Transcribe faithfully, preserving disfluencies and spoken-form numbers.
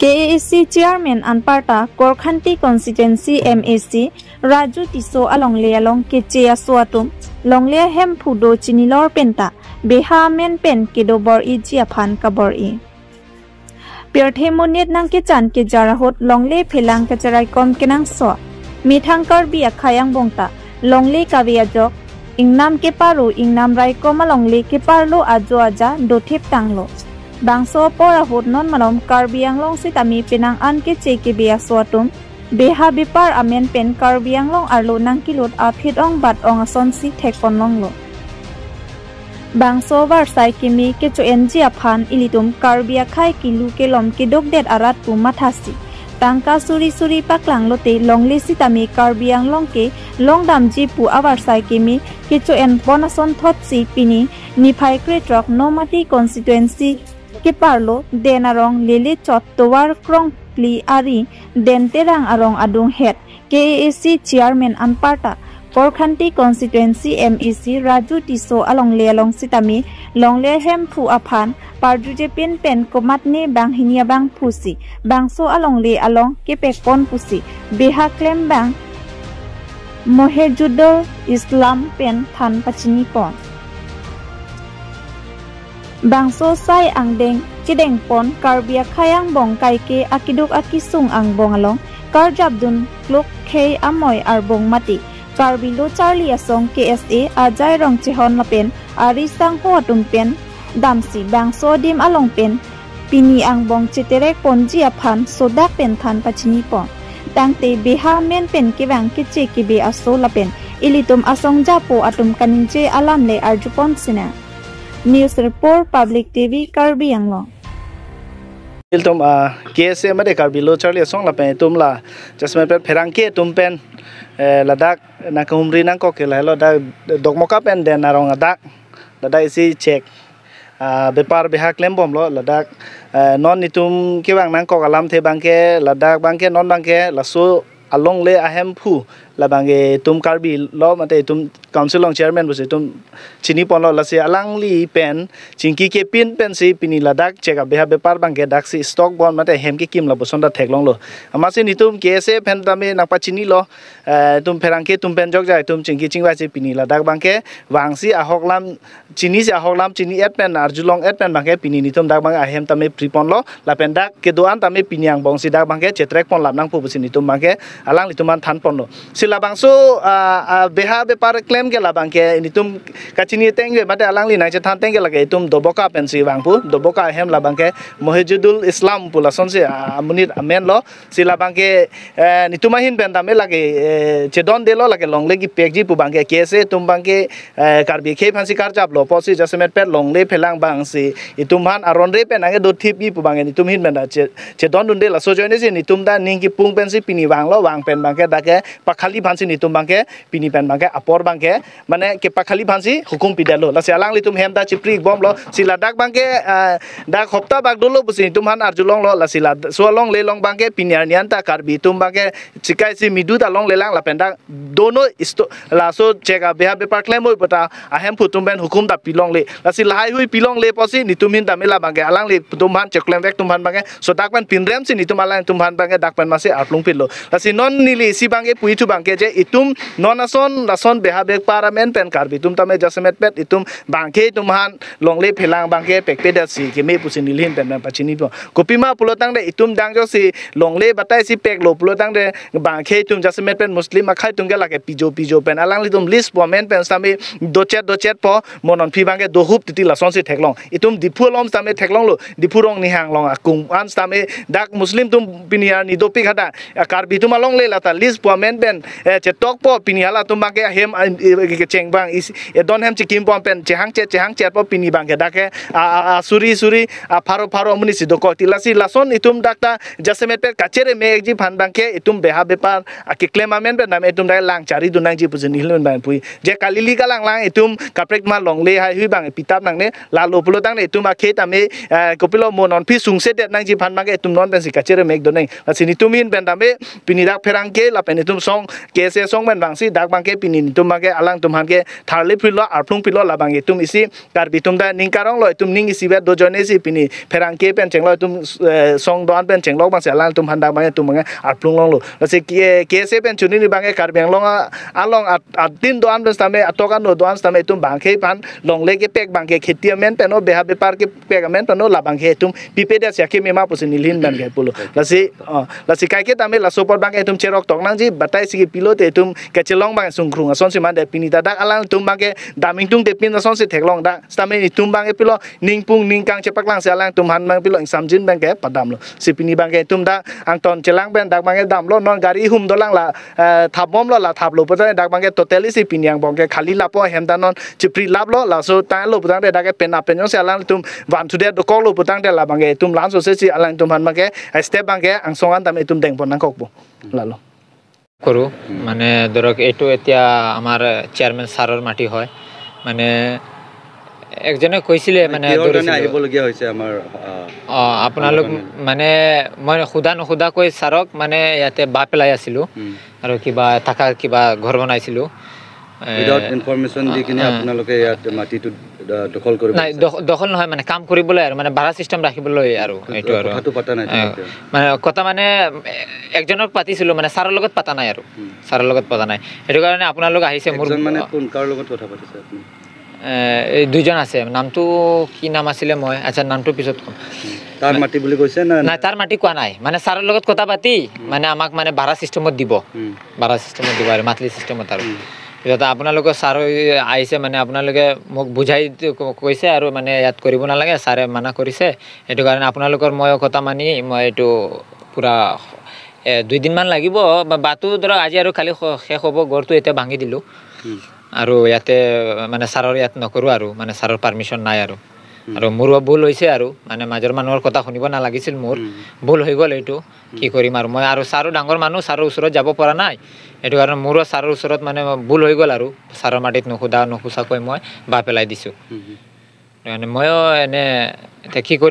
K A A C Chairman anparta Korkhanti Constituency M A C Raju Tisso alongle along keche aso atum longle ahemphu do chinilor penta beha amen pen kedo bor-iji aphan kabor-i. Pirthe monit nangkechan kejar ahut longle phelang kacheraikom kenangsot. Methang Karbi akhei angbong ta longle kave ajok, ingnam keparo ingnam raikom alongle keparlo ajo aja dothip tanglo. Bangso apor ahut non malom Karbi Anglong sitame penang an keche kebe aso atum beha bepar amen pen Karbi Anglong arlo nangkelut aphit ong bat ong asonsi thekponlonglo. Bangso avarsai keme kecho-enji aphan ilitum Karbi akhei kelu kelom kedokdet arat pu mathasi tangka suri suri paklanglote longle sitame Karbi Anglong ke longdamji pu avarsai keme kecho-enpon asonthotsi pini niphai krethrok Nomati constituency keparlo Den Arong, Lele Chot, tovar krongpli ari Den Terang arong adung het K A A C Chairman anparta Korkhanti Constituency M A C Raju Tisso alongle along sitame longle ahemphu aphan parjuje pin pen komatne banghini abangphusi bangso alongle along kepekpon pusi beha klembang Mohejudul Islam pen than pachinipon. Bangso asai angdeng kedengpon Karbi akhei angbong kaike akeduk akesung angbong along karjapdun klok khei amoi arbong mati Karbi Lo Charli Asong K S A ajai rong chehon lapen ari sangho atum pen damsi bangso adim along pen pini angbong cheterek ponji aphan sodak pen than pachinipon. Tangte beha amen pen kevang keche kebe aso lapen ilitum asong japo atum kaningje alam le arjupon sinang. News Report, Public T V, Karbi Anglong. Ilitum ah, K S A mate Karbi Lo Charli Asong lapen itum la jasemet pet pherangke atum pen eh, ladak nangkahumri nangkok ke lahelo dak Dokmoka pen Den Arong adak ladak isi chek ah, bepar beha klembomlo ladak eh, non itum kevang nangkok alamthe abangke ladak abangke non abangke laso alongle ahemphu labangke itum Karbi lo mate itum council along chairman pusi itum chiniponlo lasi alangli pen chingki kepin pensi pini ladak chek abeha bepar abangke daksi stock bon mate hem kekim lapuson ta theklonglo. Amatsi nitum K S A pen tame nangpachinilo eh, itum pherangke atum pen jokja itum chingki chingvaisi pini ladak abangke vangsi ahok lam chinisi ahok lam chini-et pen arjulong-et pen abangke pini nitum dak abang ahem tame priponlo lapen dak kedo-an tame pini angbongsi dak abangke cheterek ponlap nangpo pusi nitum abangke alanglitum aphan thanponlo. Si labangso ah, ah, beha bepar klem ke labangke nitum kachini ateng ke mate alangli nangchethan ateng ke lake itum Doboka pensi vangpo, Doboka ahem labangke Mohejudul Islam pu lasonsi ah, amonit amenlo. Si labangke eh, nitum ahin pen tame lake eh, chedondelo lake longle kepekji pu abangke K S A atum abangke eh, Karbi akhei aphansi karjaplo pusi jasemet pet longle phelang abangsi itum aphan aron re pen anke dothipji pu abangke nitum ahin pen ta che- chedondunde laso ajoinesi nitum ta ning kepung pensi pini vanglo vang pen abangke dak ke pakhali aphansi nitum abangke pini pen abangke apor abangke mane kepakhali aphansi hukum pidetlo. Lasi alanglitum hem ta chiprik bomlo. Si ladak abangke eh, dak hopta bak dolo pusi nitum aphan arjulonglo. Lasi laso alongle along abangke pini arni an ta Karbi atum abangke chikai si midu ta longlelang lapen dak dono isto laso chek abeha bepar klem oi pata ahemphu atum pen hukum ta pilongle. Lasi lahai hui pilongle pusi nitum ahin tame labangke alanglitum aphan cheklemvek atum aphan abangke sodak pen pinremsi nitum alangtum aphan abangke dak pen masi arplung pilo. Lasi non neli isi abangke puithu abangke je itum non ason lason beha bepar amen pen Karbi atum tame jasemet pet itum bangke itum aphan longle phelang abangke pekpedetsi keme pusi neli ahin pen pachinipo. Kopima pulotangte itum dang jongsi longle batai si peklo pulotangte bangke itum jasemet pen Muslim akhei atum ke lake pijo pijo pen alanglitum list pu amen pen sitame dochet dochetpo mo nonphi abangke dohup titi lasonsi theklong. Itum Diphu along sitame theklonglo. Diphu rong nihang along akung an sitame dak Muslim atum pini arni dopik hadak. Ah, Karbi atum alongle lata list pu amen pen eh, chetokpo pini halatum abangke ahem ah, eh, kecheng abang is edon hem chikim pon pen chehangchet chehangchetpo pini abangke dak ke ah, ah, ah, suri suri ah, pharo pharo amonit si dokok ti lasi lason itum dak ta jasemet pet kachere mekji aphan abangke itum beha bepar ah, keklem amen pen tame itum dak lang charidun nangji pusi neli ahin pen pui. Je kalili kalanglang itum kaprek ma longle haihui abang pitap nangne lalo pulotangte itum akhei tame eh, kopilo mo nonphi sungsedet nangji aphan abangke itum non pensi kachere mekdun nang. Lasi nitum ahin pen tame pini dak pherangke lapen itum song K S A asong pen bangsi dak abangke pini netum abangke alangtum aphan ke tharli philo, arphlung philo, labang itum isi Karbi atum ta ning karong lo, itum ning isivet do ajoine si pini pherangke pen chenglo, itum, eh, song do-an pen chenglo abangsi alangtum aphan dak abangke itum abangke arphlung longlo. Lasi K-, K S A pen chonini abangke Karbi Anglong a-, along at-, atin do-an pen sitame, atok ano do-an sitame itum bangke aphan longle kepek abangke kheti amen pen o, beha bepar kepek amen pen o, labangke itum pipe dia siake mema pusi neli ahin abangke pulo. Lasi, oh, lasi kaike tame laso apot abangke itum cherok tok nangji, batai si kepilo te itum kachelong abang sungkrung asonsi mande, pini ta dak alangtum abangke dam ingtungte pin asonsi theklong dak. Sitame itum abangke pilo ningpung ningkang chepaklangsi alangtum aphan abang pilo ingsamjin abangke padamlo. Si pini abangke itum dak angton chelang pen dak abangke damlo, non gari hum dolang la, eh, thapbomlo, la thaplo putangte dak abangke totally si pini angbong ke khali lapo, hem ta non chipri laplo, laso tanglo putangte dak ke pen apen jongsi alangtum vanthudet dokoklo putangte labangke itum laso sesi alangtum aphan abangke, eh, step abangke angsong an tame itum dengpon nangkokpo. Lalo. কৰো। মানে ধৰক, এইটো এতিয়া আমাৰ চেয়াৰমেন ছাৰৰ মাটি হয়। মানে একজনে কৈছিলে, মানে, কিহৰ কাৰণে ধৰিছিলোঁ। আহিবলগীয়া হৈছে আমাৰ, আহ, অ, আপোনালোক, আমাৰ কাৰণে? মানে, মই সোধা নোসোধাকৈ ছাৰক, মানে, ইয়াতে বাঁহ পেলাই আছিলোঁ। উম। আৰু কিবা থাকা, কিবা ঘৰ বনাইছিলোঁ। এ, উইদাউট ইনফৰমেশ্যন দি কিনে আ, আ। আপোনালোকে ইয়াত মাটিটো, আহ, দখল কৰিব নাই, বিচাৰিছে? দখ-, দখল নহয়, মানে, কাম কৰিবলৈ আৰু, মানে, ভাড়া চিষ্টেম ৰাখিবলৈ আৰু, উম, এইটো আৰু। কথাটো পতা নাই এ, তেওঁলোকে? মানে, কথা, মানে, এ, একজনক পাতিছিলোঁ, মানে, ছাৰৰ লগত পতা নাই আৰু। উম। ছাৰৰ লগত পতা নাই। সেইটো কাৰণে আপোনালোক আহিছে, মোৰ একজন মানে কোন, কাৰ লগত কথা পাতিছে আপুনি? এ, এই দুজন আছে, নামটো কি নাম আছিলে, মই, আচ্ছা, নামটো পিছত ক'ম। উম। তাৰ মাটি বুলি কৈছে না? নাই, তাৰ মাটি কোৱা নাই, মানে, ছাৰৰ লগত কথা পাতি, উম। মানে, আমাক, মানে, ভাড়া চিষ্টেমত দিব। উম। ভাড়া চিষ্টেমত দিব আৰু, মান্থলি চিষ্টেমত আৰু। উম। পিছত আপোনালোকৰ ছাৰ আহিছে, মানে, আপোনালোকে মোক বুজাই ক-, কৈছে আৰু, মানে, ইয়াত কৰিব নালাগে, ছাৰে মানা কৰিছে। সেইটো কাৰণে আপোনালোকৰ মই কথা মানি মই এইটো পূৰা, এ, দুইদিনমান লাগিব। বা-, বাঁহটো ধৰক আজি আৰু কালি শ-, শেষ হ'ব, ঘৰটো এতিয়া ভাঙি দিলোঁ। উম। আৰু ইয়াতে, মানে, ছাৰৰ ইয়াত নকৰোঁ আৰু, মানে, ছাৰৰ পাৰ্মিশ্যন নাই আৰু। উম। আৰু মোৰো ভুল হৈছে আৰু, মানে, মাজৰ মানুহৰ কথা শুনিব নালাগিছিল মোৰ। উম। ভুল হৈ গ'ল এইটো। কি উম। কৰিম আৰু, মই আৰু ছাৰো ডাঙৰ মানুহ, ছাৰৰ ওচৰত যাব পৰা নাই। সেইটো কাৰণে মোৰো ছাৰৰ ওচৰত, মানে, ভুল হৈ গ'ল আৰু, ছাৰৰ মাটিত নুসুধা নুপুছাকৈ মই বাঁহ পেলাই দিছোঁ। উম, উম। মানে, ময়ো এনে এতিয়া কি কৰিম?